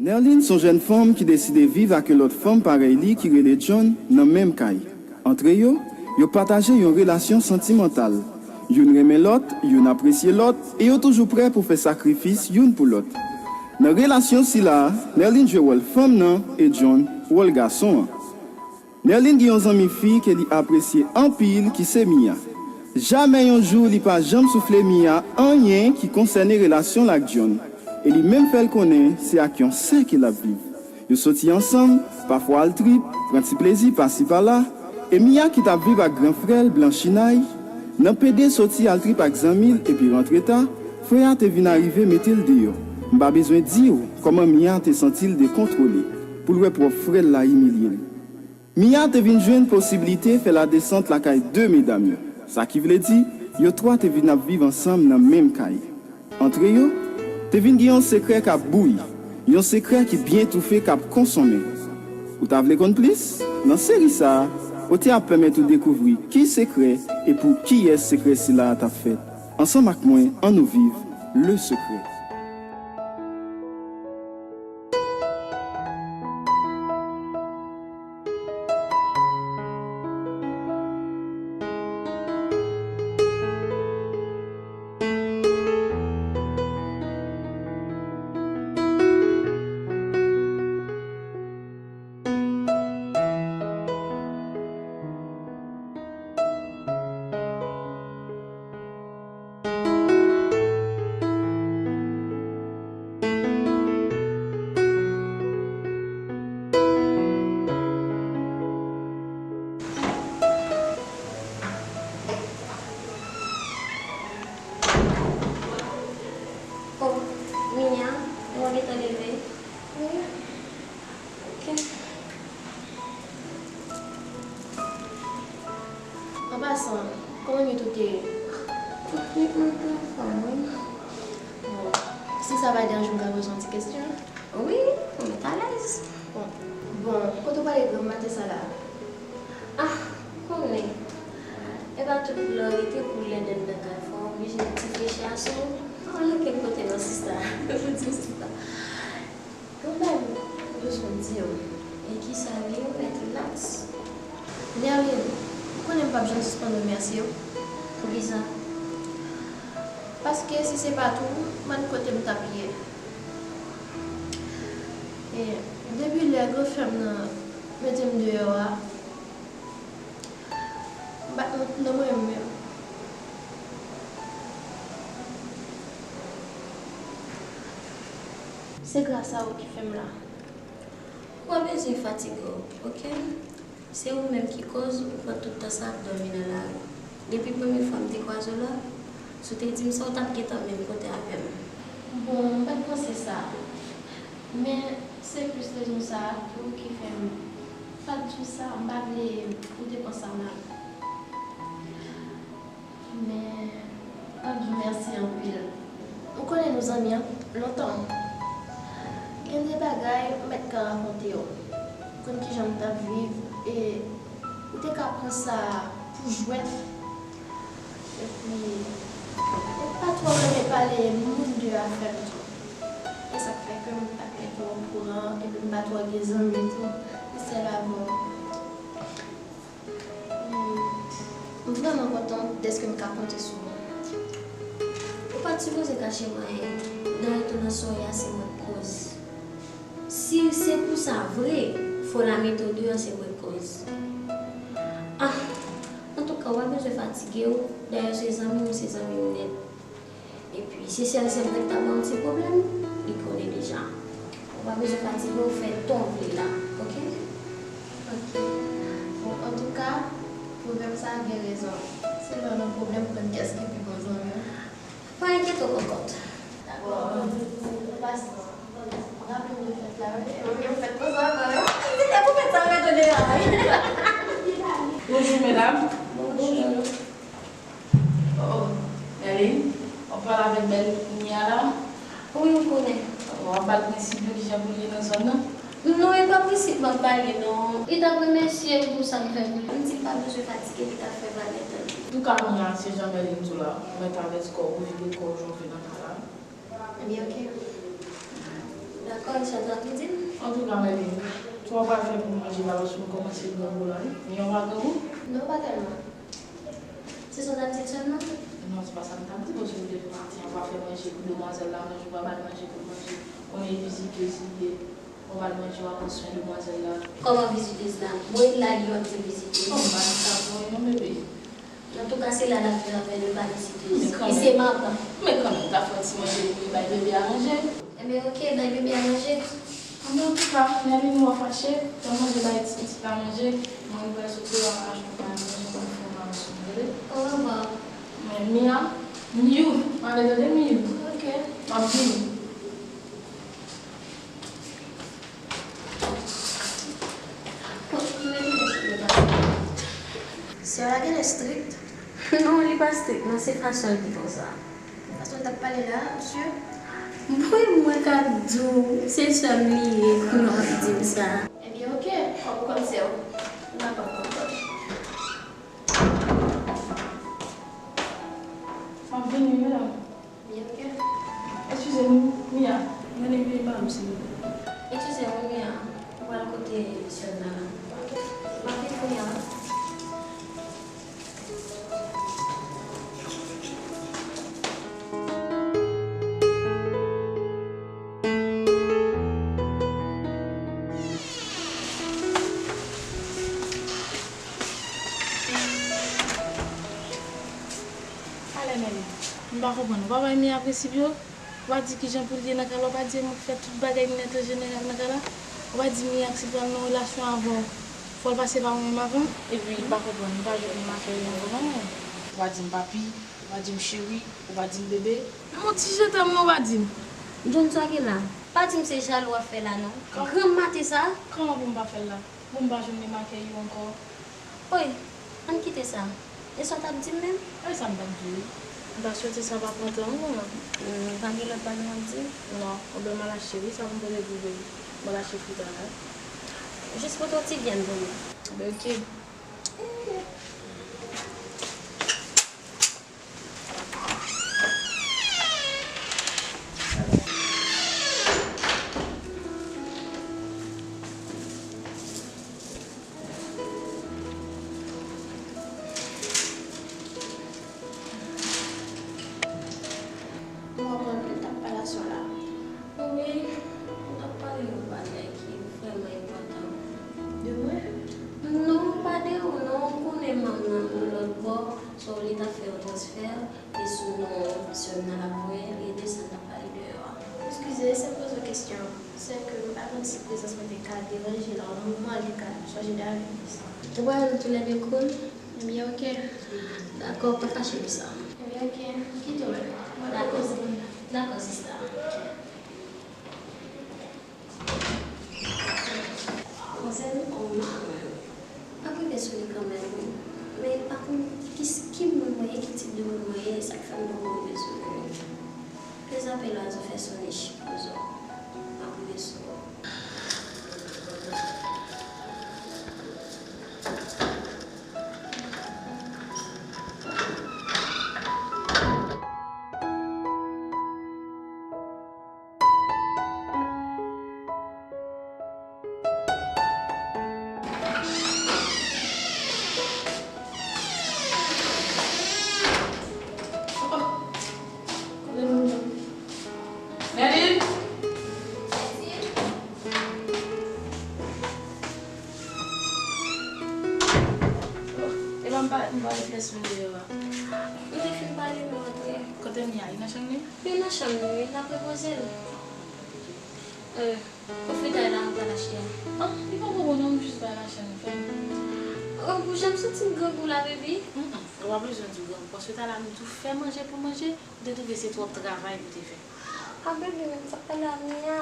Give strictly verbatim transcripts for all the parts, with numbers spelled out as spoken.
Nerline se yon jèn fanm ki deside viv ak yon lòt fanm parèy li ki rele John nan menm kay. Antre yo, yo pataje yon relasyon santimantal. Youn renmen lòt, youn apresye lòt, e yo toujou prè pou fè sakrifis youn pou lòt. Nan relasyon sila a, Nerline jwe wòl fanm nan e John wòl gason an. Nerline gen yon zanmi fi ke li apresye anpil ki se Mia. Jamè yon jou li pa janm soufle Mia anyen ki konsène relasyon l ak John, e li menm fè l konnen se ak yon sè ke l ap viv. Yo soti ansanm, pafwa al trip, pran ti plezi pasi pala, e Mia ki t ap viv ak gran frè l Blanchinay, nan pede soti al trip ak zanmi l epi rantre ta, frè a te vin arive mete l deyò. M pa bezwen di w kòman Mia te santi l dekontwole pou l wè pwòp frè l la imilye l. Mia te vin jwenn posiblite fè ladesant lakay de medam yo. Sa ki vle di, yo twa te vin ap viv ansanm nan menm kay. Antre yo, te vin gen yon sekrè k ap bouyi, yon sekrè ki byen toufe k ap konsonmen. Ou ta vle konn plis? Nan seri sa a, otè a ap pèmèt ou dekouvri ki sekrè e pou kiyès sekrè sila a t ap fèt. Ansanm ak mwen, ann nou viv Le Secret. Oh, Mia, ou gentan leve? Wi. Ok. An pasan, kòman nwit ou te ye? Tout nwit mwen te anfòm, wi. Bon, si sa pa deranje w, m ka poze w yon ti kesyon? Wi, ou mèt alèz. Bon, bon, kote w prale granm maten sa la? Ah, konnen. E pa tout lè w rete pou lè dèt nan kay, fò w oblije ti frechi asou. Ann anke kote non sista. Ou di sista. Gen yon bagay m bezwen di w. E kisa l ye, ou mèt rilaks. Nerline, ou konnen m p ap janm sispann remèsye w. Poukisa? Paske si se pa t ou, m pa t kote m t ap ye. E depi lè gran frè m nan mete m deyò a, m pa t nan mwen menm. Se gras a ou ki fè m la. Ou pa bezwen fatige w, oke? Se ou menm ki koz ou pran tout tan sa ap dòmi nan lari. Depi premye fwa m te kwaze w la, si w te di m sa, ou t ap gentan menm kote avè m. Bon, m pa t panse sa. Men, se plis rezon sa a tou ki fè m pa t di w sa, m pa vle ou te pran sa mal. Men, m ap di w mèsi anpil. Ou konnen nou zanmi an lontan. Gen de bagay ou mèt ka rakonte w. Ou konn kijan m t ap viv, e ou te ka pran sa pou jwèt. Epi, ou pa twò renmen pale moun de afè m tou. E sa k fè ke m pa t gen twò okouran, epi m pa twò gen zanmi tou. Se sèl avè w. Hmm, m vrèman kontan dèske m ka konte sou ou. Ou pa t sipoze kache m anyen. Dayè tou nan sòrye a se mwen k koz. Si se pou sa vre, fò l a mete w deyò se mwen k koz. Ah, antouka, ou pa bezwen fatige w. Dayè se zanmi w, se zanmi w nèt. Epi, si sèl sè m mwen t ap ba w ti pwoblèm, li konnen deja. Ou pa bezwen fatige w, fè tan w vle la, oke? Oke. Bon, antouka, pwovèb sa a gen rezon. Si lè w nan pwoblèm, ou konn kiyès ki pi bon zanmi w. Pa enkyete w, kòkòt. Dakò. Bon, an pasan, raple m de fèt la, wi. Wi, m fèt konsa, vre. Ti tèt ou fèt sa, vre, tande la, wi. Bonjou, medam. Bonjou. Oh, oh. Nerline, w ap pale avèk bèl Mia la? Wi, m konnen. Bon, w ap ba l prensip yo kijan pou l ye nan zòn nan? Non, e pa prensip m ap ba li, non. Li t ap remèsye m pou sa m fè pou li. M di l pa bezwen fatige, li t ap fè valè tan li. Antouka, Mia, si janm Nerline di w la, ou mèt avèti kò w pou vide kò w jan w vle nan kay la. Ebyen, oke. Dakò. Kòm sa t ap di m. Antouka, Mèlin, sa w pral fè pou manje la, paske m kòmanse grangou la, wi. Miyò pa grangou? Non, pa tèlman. Se sa w t ap di l sèlman? Non, se pa sa m t ap di, paske ou te di maten an, w pral fè manje pou demwazèl la, manje, ou pral ba l manje pou l manje. Kòman e vizitez li ye? Ou pral manje, w ap pran swen demwazèl la. Kòman vizitez la? Mwen la, li w ap di m vizitez. Kòman pa di sa pou mwen, non, bebe? Antouka, se la n ap viv avè nou, pa nesesite. Men kanmenm. Li se manman. Men kanmenm, ta fè yon ti manje pou li, bay bebe a manje. Enben, oke, bay bebe a manje. Enben, antouka, Mèlin, ou a fache, fè manje, bay ti pitit la manje. Mwen, mwen pral soti, w a achte yon panye manje, mwen fè yon panye sou mwen, tande? Orevwa. Men, Mia, Miyou, m ale tande, Miyou. Oke. M ap vini. Sè w la genlè strik. Non, li pa strik, non, se fason l ki konsa. Fason l t ap pale la, ou si? Bon, mwen k ap di w, se sè m li ye, kounye a w ap di m sa. Ebyen, oke, w ap konn sè w. Ou pa konn ankò. M ap vini, medam. Byen, oke. Eskize m, Mia. Mande m vini ba m, silvouplè. Eskize m, Mia. Ou pral kote sè m nan la? M ap vin kounye a. Alè, Mèlin, m pa konprann. Ou pa wè Mia prensip yo? Ou pa di kijan pou l ye nan kay la, ou pa di m fè tout bagay nèt an jeneral nan kay la. Ou pa di Mia si pral nan relasyon avè w, fò l pase pa mwen menm avan. Epi m pa konprann, m pa jwenn makèy ankò non. Ou pa di m papi, ou pa di m cheri, ou pa di m bebe. Menm yon ti je t'aime non ou pa di m. John, sa gen la? Pa di m se jalou w ap fè la non. Kòman? Granm maten sa? Kòman pou m pa fè l la? Bon, m pa jwenn remakè yo ankò. Oy, ann kite sa. E sa w t ap di m menm? Ay, sa m t ap di w. M ta swete sa pa pran tan w non. Hmm, pa gen lòt bagay w ap di? Non, oubyen m al achte wi, sa pou m pote pou w, baby. M al achte fritay la. Jis pote yon ti vyann pou mwen. Ben, oke. Ou konprann, nou t ap pale aswè la. Wi, nou t ap pale yon bagay ki vrèman enpòtan. De mwen? Non, pa de ou non, ou konnen manman nan yon lòt bò, so li t ap fè yon transfè, e sou non sè m nan l ap voye l, e de sa n t ap pale deyò a. Eskize, se m poze w kesyon. Sè ke m pa konn si prezans mwen te ka deranje l a yon moman, li te ka chanje davi. Ou wè nou toulède cool? Ebyen, oke. Dakò, pa fache pou sa. Ebyen, oke. Kite w. Dakò. Dakò, sista. Manzèl, oh, manman. M ap rive sou li kanmenm, wi. Men m pa konn ki, ki moun mwen ye, ki tip de moun mwen ye, e sa k fè m poko rive sou li, wi. Peze apèl la, zo fè sone chik pou zo. M ap rive sou ou. Mèlin! Epa m pa, m pa reflèks mwen deyò a. M te fin pale, mwen rantre. Kote Mia? Li nan chanm li? Li nan chanm li, wi, l ap repoze l. Euh, pou fritay la, mwen pral achte a. Ah, li poko bon non, m jis bay lajan li fè. Oh, pou jan m santi m grangou la, baby. Mm, mm, ou pa bezwen di w grangou, paske talè a nou di w fè manje pou manje, ou te twouve se twòp travay pou te fè. Ah, baby, men m t ap pale a Mia.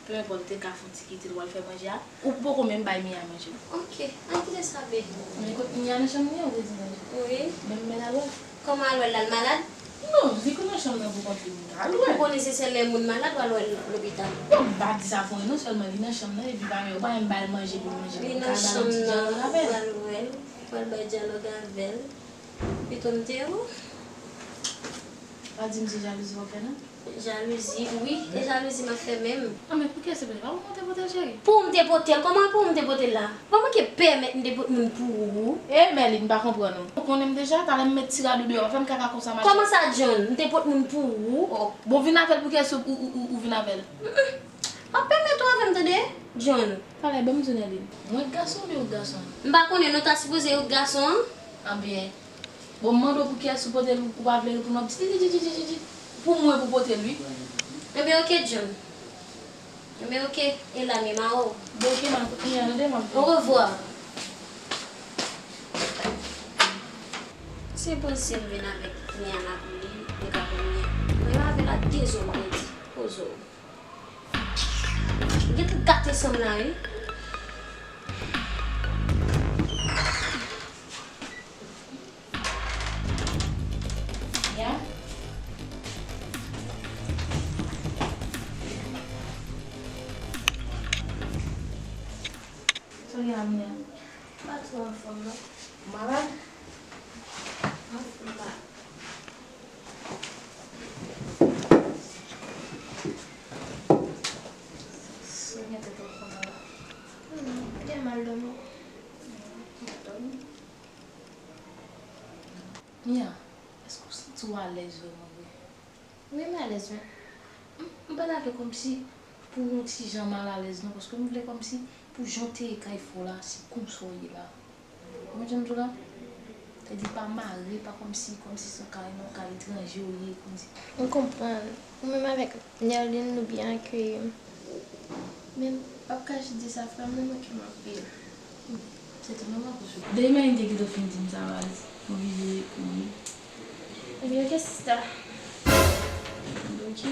Peu importe, te ka fè yon ti kite l, w al fè manje a. Ou poko menm bay Mia manje. Ok, ann kite sa, baby. Men kot Mia nan chanm li an, ou te di manje? Wi. Men m mèt al wè l. Kòman al wè l la, l malad? Non, li konn nan chanm nan pou kont li, m ka al wè l. Ou konnen se sèl lè moun malad w al wè l lopital. Bon, m pa di sa pou anyen non, sèlman li nan chanm nan, epi pa gen, ou pa menm ba l manje pou l manje. Li nan chanm nan, ou pral wè l, ou pral bay dyalòg avè l. Pito m te ou. Pa di m se jalouzi w ap fè non. Jalouzi, wi, e jalouzi m ap fè menm. Ah, men pou kiyès se pou li? Pa pou mwen te pote l, cheri. Pou ou m te pote l? Kòman pou ou m te pote l la? Ou pa manke pèmèt m te pot moun pou ou. E Mèlin, m pa konprann ou. Ou konnen m deja, talè m met ti rad ou deyò, pa fè m kaka konsa, ma cheri. Kòman sa, John? M te pot moun pou ou. Oh, bon, vin avè l pou kiyès ou, ou, ou, ou vin avè l? Mm-mm. Pa pèmèt ou avè m, tande, John. Talè, ban m di w, Mèlin. Mwen k gason oubyen ou k gason? M pa konnen, nou ta sipoze ou k gason an. Anbyen, bon, m mande w pou kiyès ou pote l, ou pa vle reponn mwen. Di, di, di. Pou mwen pou pote l, wi. Enben, oke, John. Enben, oke, e la menm, a o. Bon, oke, m ap, m ap, m ap. Orevwa. Se bon, si m vin avèk Niana pou li, li ka pran Niana. Mwen avè l a de zòn pèdi. Poze w. Ou gentan gate san m la, wi. Ya. Sa w gen la, Mia? M pa twò anfòm, non. Ou malad? Anfòm pa. Sa w gen tèt anfòm la? Non, m gen mal dòmi. Mia, èske w santi w alèz vrèman vre? Wi, m alèz, wi. M, m pa ta vle kòmsi pou w yon ti jan mal alèz, non, paske m vle kòmsi pou jan w te ye kay frè w la, se konsa w ye la. Ou konprann sa m di w la? Sa di pa mare, pa kòmsi, kòmsi se yon kay, yon kay etranje w ye, kòmsi. M konprann. Ou menm avèk Nerline, nou byen akeyi. Men, m p ap kache di sa, frè m nan manke m anpil. Se tou nòmal pou sou. Demen te kite w fin di m sa, baz. M oblije reponn wi. Ebyen, oke, sista. Oke.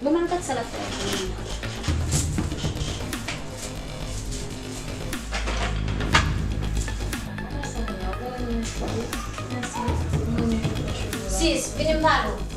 Bon, m al gad sa l ap fè ak moun nan. Sis, vini m pale w.